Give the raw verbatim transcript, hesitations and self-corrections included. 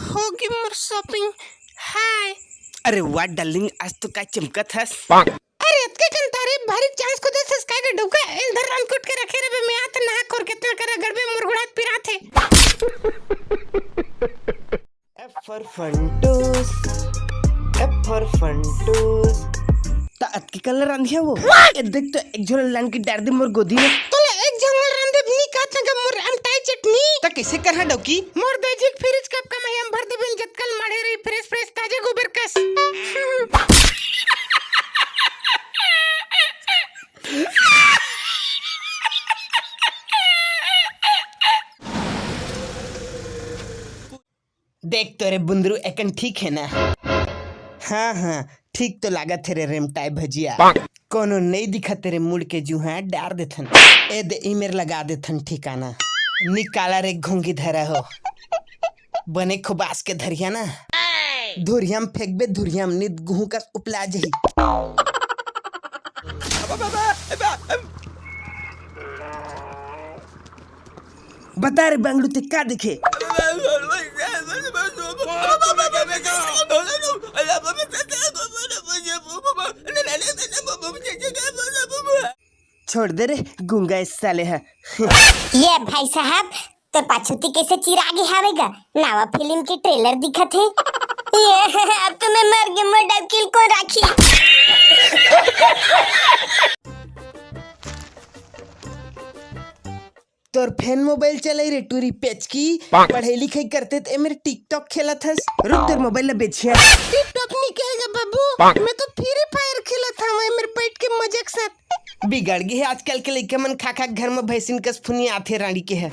होगे मोर shopping। हाय। अरे वाह डार्लिंग, आज तो का चमकत हस। अरे अतके कन तारीफ भारी चांस को देथस काय के डौका, एल धर रांध कूट के रखे रेबे, मैं आत नहा खोर के तें कर रगड़बे, मोर गोड़ हाथ पिरात हे। F for Funtoos, F for Funtoos। त अतके कन ल रांधिया वो। ए देख तो एक झोला लान के डार दे मोर गोदी में। तोला एक झोला रांधे भी नी कहत ना मोर अमटाई चटनी। त कइसे करहा डौकी? मोर देजिक फ्रिज कब कमाई हम भर देबे जतकल माढ़े रही fresh fresh ताजा गोबर कस। देख तो रे बुंदरू, एकन ठीक हे ना? हाँ हाँ, ठीक तो लागत हे रे रेमटाय भजिया। कोनो नइ दिखत रे मुड़ के जुहा डार देथन। ए दे इमेर लगा देथन ठिकाना। निकाला रे घोंगी धरा हो। बने खुबास के धरिया ना। धुरिया म फेंकबे, धुरिया म नित गुहू कस उपला जही। बता रे बांगड़ू, ते का देखे? छोड़ दे रे गुंगा इस साले हा। ये भाई साहब, तोर पाछू ती कइसे चिरा गे हावे गा? नवा फिल्म के trailer दिखत हे। ये, अब तो मैं मर गे, मोर डबकी ल कोन राखी? तोर फेन मोबाइल चलई रे टूरी पेचकी। पढ़ई लिखई करते त एमेर TikTok खेलत हस। रुक, तोर मोबाइल ल बेचिया। TikTok नी कहेगा बाबू, मैं तो Free Fire खेलत हवं, एमेर बैठ के मजे के साथ। बिगड़ गे हे आजकल के लइका मन, खा खा के घर म भैंसिन कस फुनियाथे रांड़ी के हे।